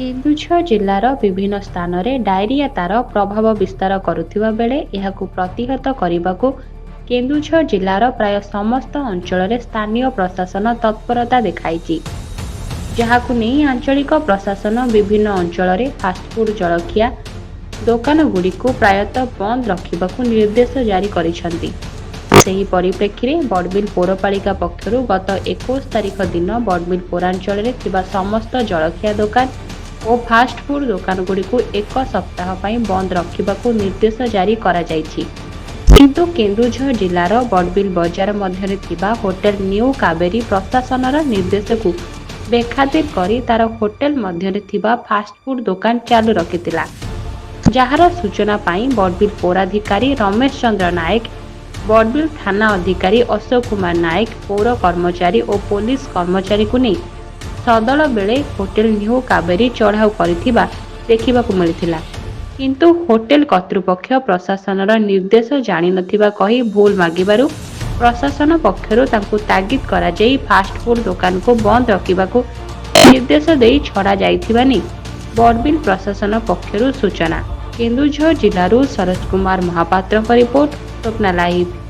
କେନ୍ଦୁଝର ଜିଲ୍ଲାର ବିଭିନ୍ନ ସ୍ଥାନରେ ଡାଇରିଆ ତାର ପ୍ରଭାବ ବିସ୍ତାର କରୁଥିବା ବେଳେ ଏହାକୁ ପ୍ରତିହତ କରିବାକୁ କେନ୍ଦୁଝର ଜିଲ୍ଲାର ପ୍ରାୟ ସମସ୍ତ ଅଞ୍ଚଳରେ ସ୍ଥାନୀୟ ପ୍ରଶାସନ ତତ୍ପରତା ଦେଖାଇଛି। ଯାହାକୁ ନେଇ ଆଞ୍ଚଳିକ ପ୍ରଶାସନ ବିଭିନ୍ନ ଅଞ୍ଚଳରେ ଫାଷ୍ଟଫୁଡ୍ ଜଳଖିଆ ଦୋକାନଗୁଡ଼ିକୁ ପ୍ରାୟତଃ ବନ୍ଦ ରଖିବାକୁ ନିର୍ଦ୍ଦେଶ ଜାରି କରିଛନ୍ତି। ସେହି ପରିପ୍ରେକ୍ଷୀରେ ବଡ଼ବିଲ ପୌରପାଳିକା ପକ୍ଷରୁ ଗତ 21 ତାରିଖ ଦିନ ବଡ଼ବିଲ ପୌରାଞ୍ଚଳରେ ଥିବା ସମସ୍ତ ଜଳଖିଆ ଦୋକାନ ଓ ଫାଷ୍ଟଫୁଡ୍ ଦୋକାନଗୁଡ଼ିକୁ ଏକ ସପ୍ତାହ ପାଇଁ ବନ୍ଦ ରଖିବାକୁ ନିର୍ଦ୍ଦେଶ ଜାରି କରାଯାଇଛି। କିନ୍ତୁ କେନ୍ଦୁଝର ଜିଲ୍ଲାର ବଡ଼ବିଲ ବଜାର ମଧ୍ୟରେ ଥିବା ହୋଟେଲ ନ୍ୟୁ କାବେରୀ ପ୍ରଶାସନର ନିର୍ଦ୍ଦେଶକୁ ବେଖାତିର କରି ତାର ହୋଟେଲ ମଧ୍ୟରେ ଥିବା ଫାଷ୍ଟଫୁଡ୍ ଦୋକାନ ଚାଲୁ ରଖିଥିଲା। ଯାହାର ସୂଚନା ପାଇଁ ବଡ଼ବିଲ ପୌରାଧିକାରୀ ରମେଶ ଚନ୍ଦ୍ର ନାୟକ, ବଡ଼ବିଲ ଥାନା ଅଧିକାରୀ ଅଶୋକ କୁମାର ନାୟକ, ପୌର କର୍ମଚାରୀ ଓ ପୋଲିସ କର୍ମଚାରୀଙ୍କୁ ନେଇ ସଦଳବେଳେ ହୋଟେଲ ନ୍ୟୁ କାବେରୀ ଚଢ଼ାଉ କରିଥିବା ଦେଖିବାକୁ ମିଳିଥିଲା। କିନ୍ତୁ ହୋଟେଲ କର୍ତ୍ତୃପକ୍ଷ ପ୍ରଶାସନର ନିର୍ଦ୍ଦେଶ ଜାଣିନଥିବା କହି ଭୁଲ ମାଗିବାରୁ ପ୍ରଶାସନ ପକ୍ଷରୁ ତାଙ୍କୁ ତାଗିଦ କରାଯାଇ ଫାଷ୍ଟଫୁଡ୍ ଦୋକାନକୁ ବନ୍ଦ ରଖିବାକୁ ନିର୍ଦ୍ଦେଶ ଦେଇ ଛଡ଼ା ଯାଇଥିବା ନେଇ ବଡ଼ବିଲ ପ୍ରଶାସନ ପକ୍ଷରୁ ସୂଚନା। କେନ୍ଦୁଝର ଜିଲ୍ଲାରୁ ସରୋଜ କୁମାର ମହାପାତ୍ରଙ୍କ ରିପୋର୍ଟ, ସ୍ୱପ୍ନା ଲାଇଭ୍।